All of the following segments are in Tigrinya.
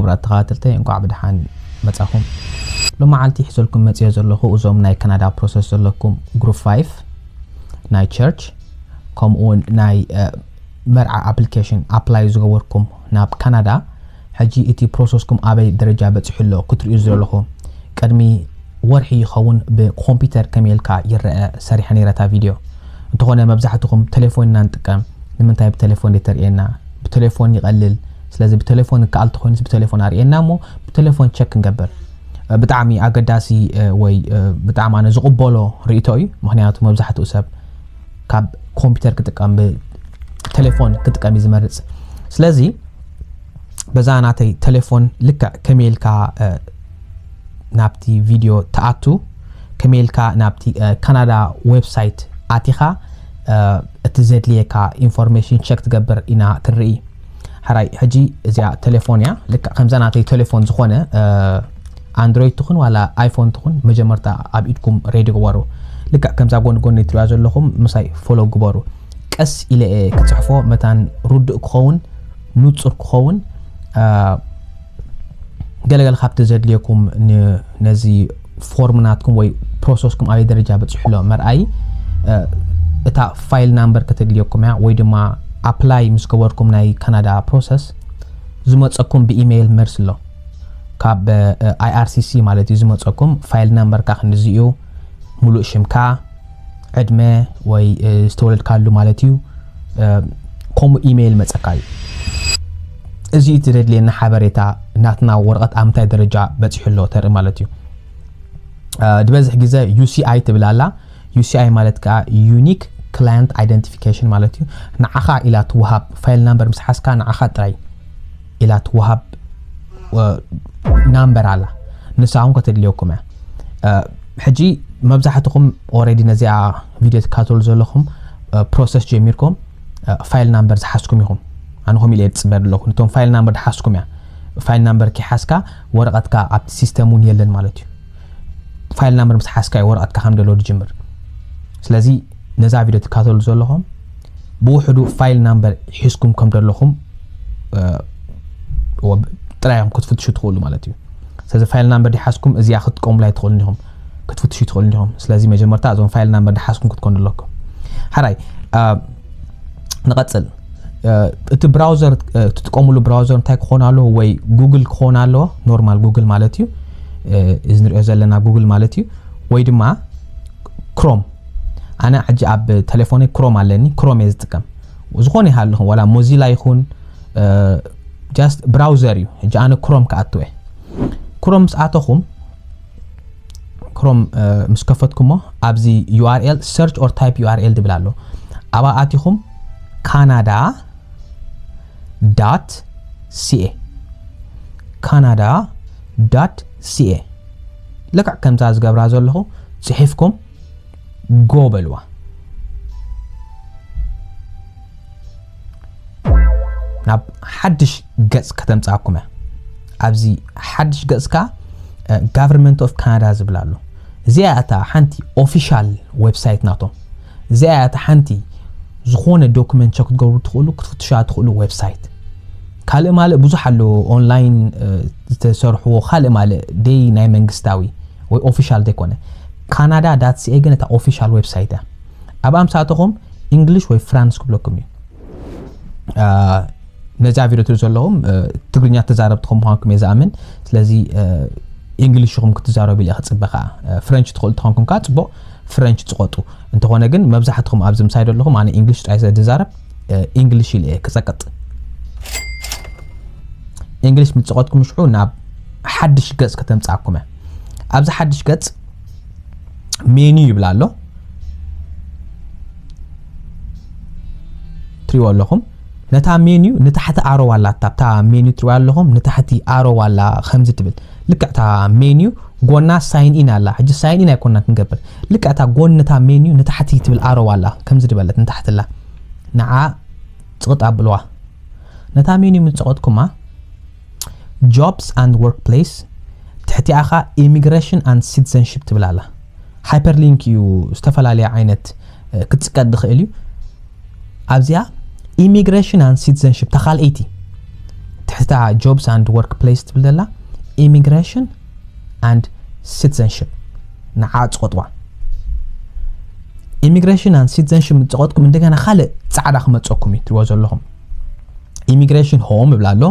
ክቡራት ተኸታተልተይ፣ እንኳዕ ብደሓን መጻኹም። ሎማዓልቲ ሒዘልኩም መጽዮ ዘለኹ እዞም ናይ ካናዳ ፕሮሰስ ዘለኩም ግሩፕ ፋይቭ ናይ ቸርች፣ ከምኡ እውን ናይ መርዓ ኣፕሊኬሽን ኣፕላይ ዝገበርኩም ናብ ካናዳ፣ ሕጂ እቲ ፕሮሰስኩም ኣበይ ደረጃ በጺሑ ኣሎ ክትርእዩ ዝደለኹ። ቅድሚ ወርሒ ይኸውን ብኮምፒውተር ከመይ ኢልካ ይረአ ሰሪሐ ነይረ እታ ቪድዮ። እንተኾነ መብዛሕትኹም ቴሌፎን ኢና ንጥቀም። ንምንታይ ብቴሌፎን ዘይተርእየና? ብቴሌፎን ይቐልል። ስለዚ ብቴሌፎን ይከኣል ተኾይኑስ ብቴሌፎን ኣርእየና እሞ ብቴሌፎን ቸክ ክንገብር። ብጣዕሚ ኣገዳሲ ወይ ብጣዕሚ ኣነ ዝቕበሎ ርእይቶ እዩ። ምኽንያቱ መብዛሕትኡ ሰብ ካብ ኮምፒውተር ክጥቀም ብቴሌፎን ክጥቀም እዩ ዝመርጽ። ስለዚ በዛ ናተይ ቴሌፎን ልክዕ ከመይ ኢልካ ናብቲ ቪድዮ ትኣቱ፣ ከመይ ኢልካ ናብቲ ካናዳ ዌብሳይት ኣቲኻ እቲ ዘድልየካ ኢንፎርሜሽን ቸክ ትገብር ኢና ክንርኢ። ሕራይ ሕጂ እዚኣ ቴሌፎን እያ። ልክዕ ከምዛ ናተይ ቴሌፎን ዝኾነ ኣንድሮይድ ትኹን ዋላ ኣይፎን ትኹን መጀመርታ ኣብ ኢድኩም ሬዲ ግበሩ። ልክዕ ከምዛ ጎን ጎን ትሪዋ ዘለኹም ምሳይ ፎሎ ግበሩ። ቀስ ኢለ እየ ክፅሕፎ መታን ርዱእ ክኸውን ንፁር ክኸውን ገለገለ ካብቲ ዘድልየኩም ነዚ ፎርም ናትኩም ወይ ፕሮሰስኩም ኣበይ ደረጃ በፂሑ ኣሎ መርኣይ። እታ ፋይል ናምበር ከተድልየኩም እያ ወይ ድማ ኣፕላይ ምስ ገበርኩም ናይ ካናዳ ፕሮሰስ ዝመፀኩም ብኢሜይል መልስ ኣሎ። ካብ ኣይኣርሲሲ ማለት እዩ ዝመፀኩም። ፋይል ናምበርካ ክንድዚ እዩ፣ ሙሉእ ሽምካ፣ ዕድመ ወይ ዝተወለድካሉ ማለት እዩ። ከምኡ ኢሜይል መፀካ እዩ። እዚ እቲ ዘድልየና ሓበሬታ ናትና ወረቐት ኣብ ምንታይ ደረጃ በፂሑ ኣሎ ተርኢ ማለት እዩ። ዝበዝሕ ግዜ ዩሲኣይ ትብል ኣላ። ዩሲኣይ ማለት ከዓ ዩኒክ ክላየንት ኣይደንቲፊኬሽን ማለት እዩ። ንዓኻ ኢላ ትወሃብ ፋይል ናምበር ምስ ሓዝካ ንዓኻ ጥራይ ኢላ ትወሃብ ናምበር ኣላ። ንሳ እውን ከተድልየኩም እያ። ሕጂ መብዛሕትኹም ኦረዲ ነዚኣ ቪድዮ ትካተሉ ዘለኹም ፕሮሰስ ጀሚርኩም ፋይል ናምበር ዝሓዝኩም ኢኹም። ኣነ ከምኡ ኢለ እየ ዝፅበ ዘለኹ። ነቶም ፋይል ናምበር ዝሓዝኩም እያ። ፋይል ናምበር ከይሓዝካ ወረቐትካ ኣብቲ ሲስተም እውን የለን ማለት እዩ። ፋይል ናምበር ምስ ሓዝካ እዩ ወረቐትካ ከም ደሎ ዝጅምር። ስለዚ ነዛ ቪድዮ ትካተሉ ዘለኹም ብውሕዱ ፋይል ናምበር ሒዝኩም ከም ዘለኹም ጥራይ እዮም ክትፍትሹ ትኽእሉ ማለት እዩ። ስለዚ ፋይል ናምበር ድሓዝኩም እዚኣ ክትጥቀሙላ ኣይትኽእሉን ኢኹም፣ ክትፍትሹ ትኽእሉን ኢኹም። ስለዚ መጀመርታ እዞም ፋይል ናምበር ድሓዝኩም ክትኮኑ ኣለኩም። ሓራይ ንቐጽል። እቲ ብራውዘር ትጥቀሙሉ ብራውዘር እንታይ ክኾን ኣለዎ? ወይ ጉግል ክኾን ኣለዎ፣ ኖርማል ጉግል ማለት እዩ። እዚ ንሪኦ ዘለና ጉግል ማለት እዩ። ወይ ድማ ክሮም። ኣነ ሕጂ ኣብ ቴሌፎነይ ክሮም ኣለኒ፣ ክሮም እየ ዝጥቀም። ዝኾነ ይሃልኹም ዋላ ሞዚላ ይኹን ጃስት ብራውዘር እዩ። ሕጂ ኣነ ክሮም ክኣትወ። ክሮም ምስ ኣተኹም ክሮም ምስ ከፈትኩሞ ኣብዚ ዩኣርኤል ሰርች ኦር ታይፕ ዩኣርኤል ዝብል ኣሎ። ኣብኣ ኣቲኹም ካናዳ ዳት ሲኤ፣ ካናዳ ዳት ሲኤ። ልክዕ ከምዛ ዝገብራ ዘለኹ ጽሒፍኩም ጎ በልዋ። ናብ ሓድሽ ገጽ ከተምጻኩም እያ። ኣብዚ ሓድሽ ገጽ ከኣ ጋቨርንመንት ኦፍ ካናዳ ዝብል ኣሎ። እዚኣ እታ ሓንቲ ኦፊሻል ዌብሳይት ናቶም። እዚኣ እታ ሓንቲ ዝኾነ ዶክመንት ቸክ ክትገብሩ ትኽእሉ ክትፍትሹ ትኽእሉ ዌብሳይት። ካልእ ማልእ ብዙሕ ኣሎ፣ ኦንላይን ዝተሰርሕዎ ካልእ ማልእ ደይ ናይ መንግስታዊ ወይ ኦፊሻል ዘይኮነ። ካናዳ ዳት ሲኤ ግን እታ ኦፊሻል ዌብሳይት እያ። ኣብ ኣምሳተኹም እንግሊሽ ወይ ፍራንስ ክብለኩም እዩ። ነዛ ቪድዮ ትሪኡ ዘለኹም ትግርኛ ተዛረብቲ ከም ምዃንኩም እየ ዝኣምን። ስለዚ እንግሊሽ ኢኹም ክትዛረቡ ኢለ ክፅበ ከዓ። ፍረንች ትኽእሉ ተኾንኩም ከዓ ፅቡቕ፣ ፍረንች ፅቐጡ። እንተኾነ ግን መብዛሕትኹም ኣብዚ ምሳይ ዘለኹም ኣነ እንግሊሽ ጥራይ ስለ ዝዛረብ እንግሊሽ ኢለ እየ ክፀቅጥ። እንግሊሽ ምስ ፀቐጥኩም ሽዑ ናብ ሓድሽ ገፅ ከተምፅኣኩም እያ። ኣብዚ ሓድሽ ገፅ ሜኑ ይብል ኣሎ። ትሪእዎ ኣለኹም። ነታ ሜኑ ንታሕቲ ኣሮ ኣላታ፣ ኣብታ ሜኑ ትሪእዋ ኣለኹም፣ ንታሕቲ ኣሮ ኣላ ከምዚ ትብል። ልክዕ እታ ሜኑ ጎና ሳይን ኢን ኣላ። ሕጂ ሳይን ኢን ኣይኮና ክንገብር። ልክዕ እታ ጎን ነታ ሜኑ ንታሕቲ ትብል ኣሮ ኣላ፣ ከምዚ ዝበለት ንታሕቲ ኣላ። ንዓ ጽቕጥ ኣብልዋ። ነታ ሜኑ ምስ ጸቐጥኩማ ጆብስ ኣንድ ወርክ ፕሌስ ትሕቲኣ ኸኣ ኢሚግሬሽን ኣንድ ሲቲዘንሺፕ ትብል ኣላ። ሃይፐር ሊንክ እዩ፣ ዝተፈላለየ ዓይነት ክትጽቀጥ ዝኽእል እዩ። ኣብዚኣ ኢሚግሬሽን ኣንድ ሲቲዘንሺፕ ተኻልአይቲ ሕታ jobs and workplace ትብል ዘላ immigration and citizenship ንዓ ጽቆጥዋ። Immigration and citizenship ምጽቆጥኩም እንደገና ካልእ ጻዕዳ ክመጸኩም እዩ ትሪዎ ዘለኹም። Immigration home ይብላ ኣሎ፣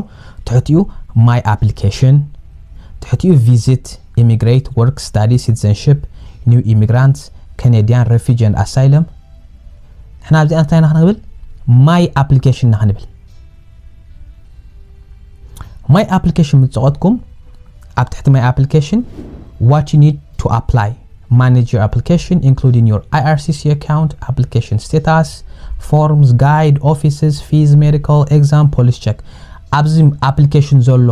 ትሕቲኡ my application፣ ትሕቲኡ visit, immigrate, work, study, citizenship, new immigrants, Canadian, refugee and asylum። ንሕና ኣብዚኣ እንታይ ኢና ክንብል? My application ኢና ክንብል። My application ምጽቆጥኩም ኣብ ትሕቲ my application what you need to apply, manage your application including your I R C C account, application status, forms, guide, offices, fees, medical, exam, police check። ኣብዚ application ዘሎ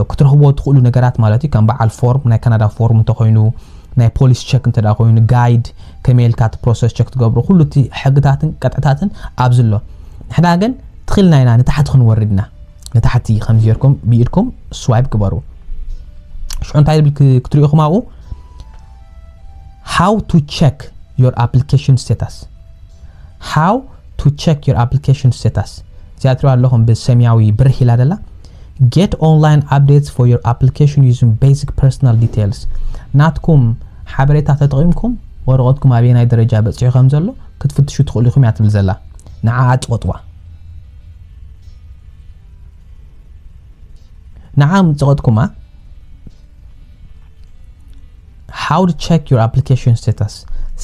ክትረኽብዎ ትኽእሉ ነገራት ማለት እዩ። ከም በዓል ፎርም፣ ናይ ካናዳ ፎርም እንተኮይኑ፣ ናይ ፖሊስ ቸክ እንተ ኮይኑ፣ ጋይድ ከመይ ኢልካ እቲ ፕሮሰስ ቸክ ትገብሮ፣ ኩሉ እቲ ሕግታትን ቀጥዕታትን ኣብዚ ኣሎ። ንሕና ግን ትኽልና ኢና ንታሕቲ ክንወርድ ኢና። ንታሕቲ ከምዚ ጌርኩም ብኢድኩም ስዋይፕ ግበሩ። ሽዑ እንታይ ዝብል ክትሪኡ ኢኹም ኣብኡ? How to check your application status. How to check your application status. እዚኣ ትሪእዋ ኣለኹም ብሰማያዊ ብርህ ኢላ ደላ። Get online updates for your application using basic personal details. ናትኩም ሓበሬታ ተጠቒምኩም ወረቐትኩም ኣበየናይ ደረጃ በጺሑ ከም ዘሎ ክትፍትሹ ትኽእሉ ኢኹም እያ ትብል ዘላ። ንዓኣ ጽቐጥዋ። ንዓ ምጽቐጥኩማ How to check your application status.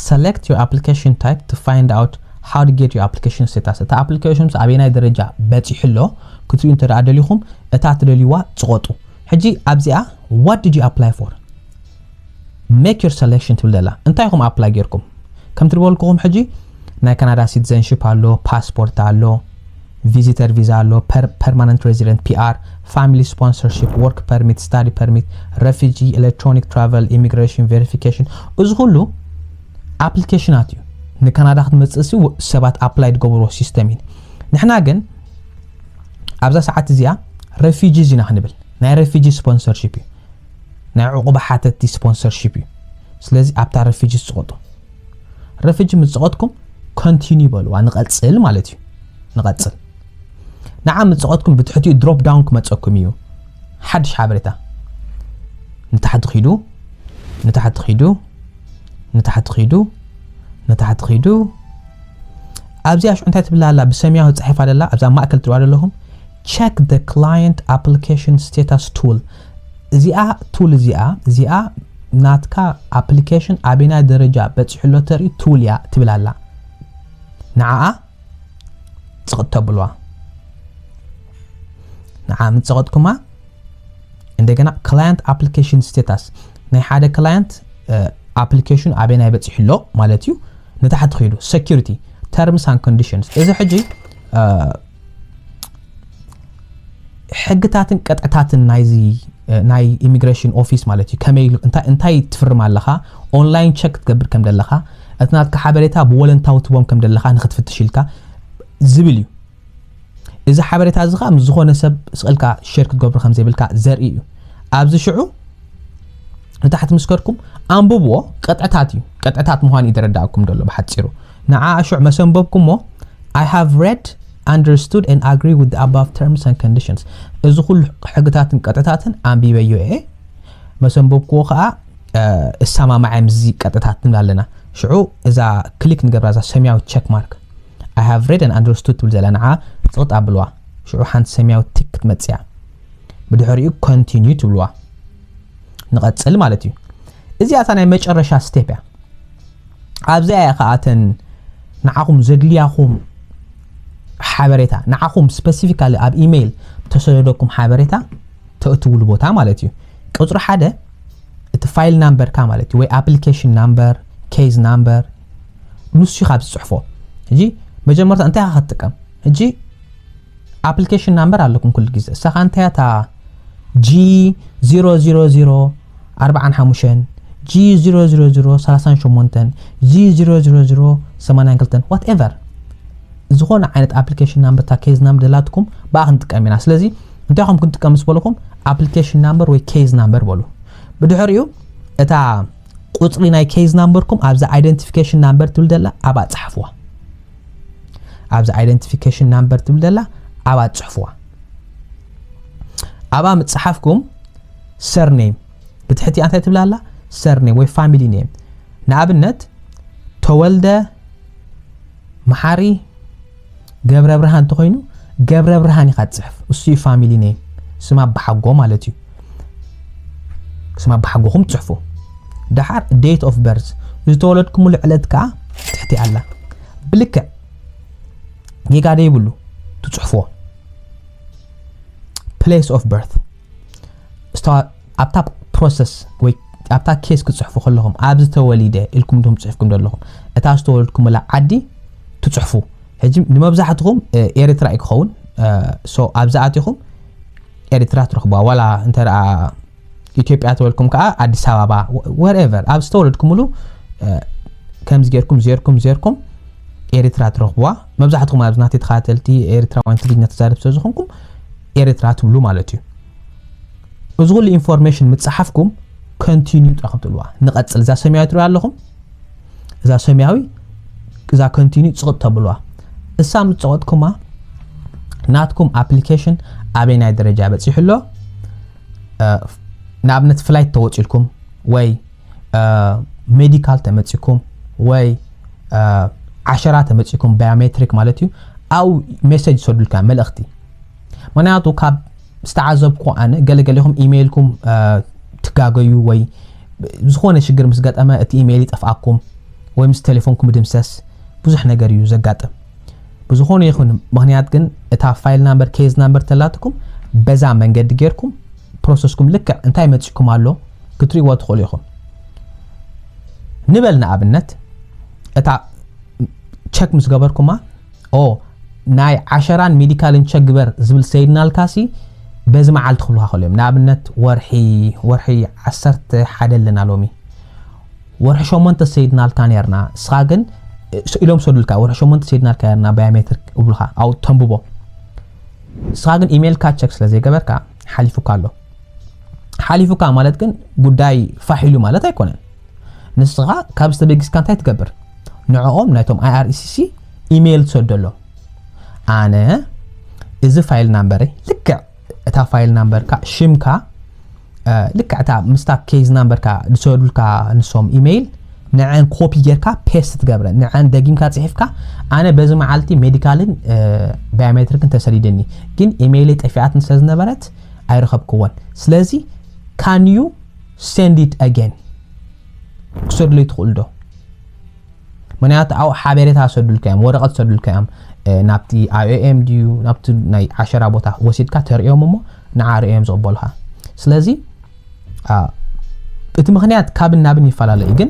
Select your application type to find out how to get your application status. እቲ ኣፕሊኬሽን ምስ ኣበየናይ ደረጃ በጺሑ ኣሎ ክትሪኡ እንተ ደኣ ደሊኹም እታ ትደልይዋ ጽቐጡ። ሕጂ ኣብዚኣ what did you apply for? Make your selection ትብል ዘላ። እንታይ ኢኹም ኣፕላይ ጌርኩም? ከም ትርበልኩኹም ሕጂ ናይ ካናዳ ሲቲዘንሺፕ ኣሎ፣ ፓስፖርት ኣሎ፣ ቪዚተር ቪዛ ኣሎ፣ ፐርማነንት ሬዚደንት ፒ ኣር፣ ፋሚሊ ስፖንሰርሺፕ፣ ወርክ ፐርሚት፣ ስታዲ ፐርሚት፣ ረፊጂ፣ ኤሌክትሮኒክ ትራቨል፣ ኢሚግሬሽን ቬሪፊኬሽን። እዚ ኩሉ ኣፕሊኬሽናት እዩ ንካናዳ ክትመጽእ ሲ ሰባት ኣፕላይ ዝገብርዎ ሲስተም እዩ። ንሕና ግን ኣብዛ ሰዓት እዚኣ ረፊጂስ ኢና ክንብል። ናይ ረፊጂ ስፖንሰርሺፕ እዩ። ናይ ዕቑባ ሓተቲ ስፖንሰርሺፕ እዩ። ስለዚ ኣብታ ረፊጂ ዝፅቐጡ ረፊጂ ምስ ዝፀቐጥኩም ኮንቲኒ በልዋ፣ ንቐፅል ማለት እዩ። ንቐፅል ንዓ ምስ ዝፀቐጥኩም ብትሕቲኡ ድሮፕ ዳውን ክመፀኩም እዩ። ሓድሽ ሓበሬታ ንታሕቲ ኪዱ ንታሕቲ ኪዱ ንታሕቲ ኪዱ ንታሕቲ ኪዱ ኣብዚኣ ሽዑ እንታይ ትብል ኣላ? ብሰማያዊ ተፃሒፋ ደላ ኣብዛ ማእከል ትሪእዋ ዘለኹም check the client application status tool። እዚኣ ቱል እዚኣ እዚኣ ናትካ ኣፕሊኬሽን ኣበናይ ደረጃ በፂሑ ኣሎ ተርኢ ቱል እያ ትብል ኣላ። ንዓኣ ፅቕጥ ተብልዋ። ንዓ ምስ ፀቐጥኩማ እንደገና client application status ናይ ሓደ ክላየንት ኣፕሊኬሽን ኣበናይ በፂሑ ኣሎ ማለት እዩ። ንታሕቲ ኪዱ ሴኩሪቲ ተርምስ and ኮንዲሽንስ እዚ ሕጂ ሕግታትን ቀጥዕታትን ናይዚ ናይ ኢሚግሬሽን ኦፊስ ማለት እዩ። ከመይ እንታይ ትፍርም ኣለኻ፣ ኦንላይን ቸክ ክትገብር ከም ዘለኻ፣ እቲ ናትካ ሓበሬታ ብወለንታዊ ትቦም ከም ዘለኻ ንክትፍትሽ ኢልካ ዝብል እዩ። እዚ ሓበሬታ እዚ ኸዓ ምስ ዝኾነ ሰብ ስቕልካ ሼር ክትገብሩ ከም ዘይብልካ ዘርኢ እዩ። ኣብዚ ሽዑ ንታሕቲ ምስ ከድኩም ኣንብብዎ። ቀጥዕታት እዩ፣ ቀጥዕታት ምዃኑ እዩ ዘረዳእኩም ዘሎ ብሓፂሩ። ንዓ ሽዑ መሰንበብኩሞ I have read, understood and agree with the above terms and conditions። እዚ ኩሉ ሕግታትን ቀጥዕታትን ኣንቢበዮ እየ፣ መሰንበብክዎ ከዓ እሰማማዐ ምስዚ ቀጥዕታት ንብል ኣለና። ሽዑ እዛ ክሊክ ንገብራ እዛ ሰማያዊ ቸክ ማርክ I have read and understood ትብል ዘላ ንዓ ፅቕጥ ኣብልዋ። ሽዑ ሓንቲ ሰማያዊ ቲክ ክትመፅያ ብድሕሪኡ ኮንቲኒዩ ትብልዋ። ንቐፅል ማለት እዩ። እዚኣ እታ ናይ መጨረሻ ስቴፕ እያ። ኣብዚኣ እያ ከዓ እተን ንዓኹም ዘድልያኹም ሓበሬታ ንዓኹም ስፔሲፊካሊ ኣብ ኢሜይል ተሰደደኩም ሓበሬታ ተእትውሉ ቦታ ማለት እዩ። ቁፅሪ ሓደ እቲ ፋይል ናምበርካ ማለት እዩ ወይ ኣፕሊኬሽን ናምበር ኬዝ ናምበር ንሱ ኢኻ ዝፅሕፎ። ሕጂ መጀመርታ እንታይ ኢኻ ክትጥቀም? ሕጂ ኣፕሊኬሽን ናምበር ኣለኩም ኩሉ ግዜ እሳኻ እንታይ እታ ጂ ዜሮ ዜሮ ዜሮ ኣርባዓን ሓሙሽተን ጂ ዜሮ ዜሮ ዜሮ ሰላሳን ሸሞንተን ጂ ዜሮ ዜሮ ዜሮ ሰማንያን ክልተን ዋትኤቨር ዝኾነ ዓይነት ኣፕሊኬሽን ናምበር እታ ኬዝ ናምበር ደላትኩም ብኣ ክንጥቀም ኢና። ስለዚ እንታይ ኹም ክንጥቀም ምስ በልኹም ኣፕሊኬሽን ናምበር ወይ ኬዝ ናምበር በሉ። ብድሕሪኡ እታ ቁፅሪ ናይ ኬዝ ናምበርኩም ኣብዛ ኣይደንቲፊኬሽን ናምበር ትብል ደላ ኣብኣ ፀሓፍዋ። ኣብዛ ኣይደንቲፊኬሽን ናምበር ትብል ደላ ኣብኣ ፅሕፍዋ። ኣብኣ ምጽሓፍኩም surname ብትሕቲ እንታይ ትብላላ? Surname ወይ family name። ንኣብነት ተወልደ መሓሪ ገብረ ብርሃን እንተኾይኑ ገብረ ብርሃን ኢኻ ትጽሕፍ። እሱ እዩ family name፣ ስም ኣባሓጎ ማለት እዩ። ስም ኣባሓጎኹም ትጽሕፉ። ደሓር date of birth፣ ዝተወለድኩምሉ ዕለት ከኣ ትሕቲ ኣላ። ብልክዕ ጌጋ ደይብሉ ትጽሕፍዎ። Place of birth፣ ኣብታ process ወይ ኣብታ case ክትጽሕፉ ከለኹም ኣብዚ ተወሊደ ኢልኩም ዶም ጽሕፍኩም ዘለኹም፣ እታ ዝተወለድኩምላ ዓዲ ትጽሕፉ። ሕጂ ንመብዛሕትኹም ኤሪትራ እዩ ክኸውን። So ኣብዚ ኣቲኹም ኤሪትራ ትረኽቡዋ፣ ዋላ እንተ ኢትዮጵያ ተወልኩም ከዓ ኣዲስ ኣበባ፣ wherever ኣብ ዝተወለድኩምሉ ከምዚ ጌርኩም ዜርኩም ዜርኩም ኤሪትራ ትረኽቡዋ። መብዛሕትኹም ኣብዚ ናተይ ተኸታተልቲ ኤሪትራውያን ትግርኛ ተዛረብ ስለዝኾንኩም ኤሪትራ ትብሉ ማለት እዩ። እዚ ኩሉ information ምጽሓፍኩም continue ጥራኹም ትብልዋ። ንቐጽል፣ እዛ ሰማያዊ ትሪኡ ኣለኹም፣ እዛ ሰማያዊ፣ እዛ continue ጽቕጥ ተብልዋ። እሳ ምስ ጸቐጥኩማ ናትኩም application ኣበይ ናይ ደረጃ በጺሑ ኣሎ? ንኣብነት flight ተወጺልኩም ወይ medical ተመጺኩም ወይ ዓሸራ ተመጺኩም፣ biometric ማለት እዩ። ኣብኡ message ይሰዱልካ፣ መልእኽቲ። ምክንያቱ ካብ ዝተዓዘብኩ ኣነ፣ ገለገሌኹም ኢሜይልኩም ትጋገዩ ወይ ዝኾነ ሽግር ምስ ገጠመ እቲ ኢሜይል ይጠፍኣኩም ወይ ምስ ቴሌፎንኩም ይድምሰስ፣ ብዙሕ ነገር እዩ ዘጋጥም። ብዝኾነ ይኹን ምኽንያት ግን እታ file number፣ case number ተላትኩም በዛ መንገዲ ጌርኩም processኩም ልክዕ እንታይ መጺኩም ኣሎ ክትሪእዎ ትኽእሉ ኢኹም። ንበል ንኣብነት እታ check ምስ ገበርኩማ፣ ኦ ናይ ዓሸራን ሜዲካልን check ግበር ዝብል ሰይድናልካሲ በዚ መዓልቲ ክብሉካ ከልዮም። ንኣብነት ወርሒ ወርሒ ዓሰርተ ሓደ ኣለና ሎሚ። ወርሒ ሸሞንተ ሰይድናልካ ኔርና፣ ንስኻ ግን ኢሎም ሰዱልካ፣ ወርሒ ሸሞንተ ሰይድናልካ ኔርና biometric እብሉኻ፣ ኣብኡ ተንብቦ። ንስኻ ግን ኢሜይልካ check ስለ ዘይገበርካ ሓሊፉካ ኣሎ። ሓሊፉካ ማለት ግን ጉዳይ ፋሕ ኢሉ ማለት ኣይኮነን። ንስኻ ካብ ዝተበጊስካ እንታይ ትገብር? ንዕኦም ናይቶም IRCC ኢሜይል ትሰደሎም። ኣነ እዚ file number ልክዕ እታ file number ካ ሽምካ ልክዕ እታ ምስታ case number ካ ዝሰዱልካ ንሶም ኢሜይል ንዐን ኮፒ ጌርካ paste ትገብረን፣ ንዐን ደጊምካ ጽሒፍካ ኣነ በዚ መዓልቲ ሜዲካልን biometric ን ተሰዲደኒ ግን ኢሜይለይ ጠፊኣትን ስለ ዝነበረት ኣይረኸብክዎን። ስለዚ can you send it again ክሰዱለይ ትኽእሉ ዶ? ምክንያቱ ኣብኡ ሓበሬታ ሰዱልካ እዮም፣ ወረቐት ሰዱልካ እዮም። ናብቲ IOM ድዩ ናብቲ ናይ ዓሸራ ቦታ ወሲድካ ተርእዮም እሞ ንዓ ርእዮም ዝቕበሉኻ። ስለዚ እቲ ምኽንያት ካብን ናብን ይፈላለ እዩ፣ ግን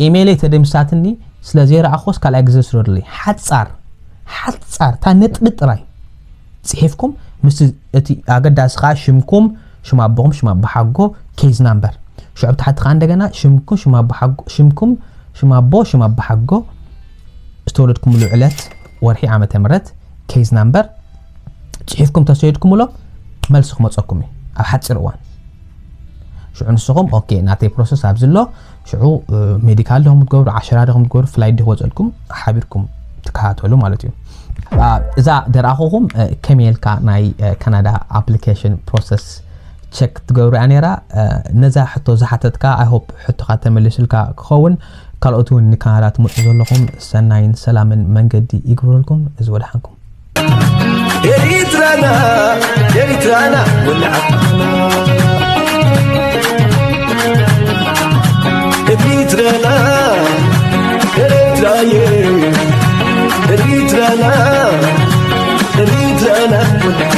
ኢሜይለይ ተደምሳትኒ ስለ ዘይረኣኹስ ካልኣይ ግዜ ዝሰዱለይ ሓጻር ሓጻር እታ ነጥቢ ጥራይ ጽሒፍኩም ምስ እቲ ኣገዳሲ ከዓ ሽምኩም፣ ሽም ኣቦኹም፣ ሽም ኣቦሓጎ፣ case number። ሽዑ ብታሕቲ ከዓ እንደገና ሽምኩም፣ ሽም ኣቦሓጎ፣ ሽምኩም፣ ሽም ኣቦ፣ ሽም ኣቦሓጎ፣ ዝተወለድኩምሉ ዕለት፣ ወርሒ፣ ዓመተ ምህረት፣ case number ጽሒፍኩም ተሰይድኩምሎ መልሲ ክመጸኩም እዩ ኣብ ሓጺር እዋን። ሽዑ ንስኹም okay ናተይ process ኣብዚ ኣሎ ሽዑ ሜዲካል ዲኹም ትገብሩ፣ ዓሸራ ዲኹም ትገብሩ፣ flight ዲኹም ወፀልኩም ሓቢርኩም ትከታተሉ ማለት እዩ። እዛ ደርኣኹኹም ከመይ ኢልካ ናይ ካናዳ application process check ትገብሩ እያ ነይራ። ነዛ ሕቶ ዝሓተትካ I hope ሕቶኻ ተመሊሱልካ ክኸውን። ካልኦት እውን ንካናዳ ትመፁ ዘለኹም ሰናይን ሰላምን መንገዲ ይግብረልኩም። እዚ ወድሓንኩም። ኤሪትራና ኤሪትራና ወልዓ ኤሪትራና ኤሪትራየ ኤሪትራና ኤሪትራና ወልዓ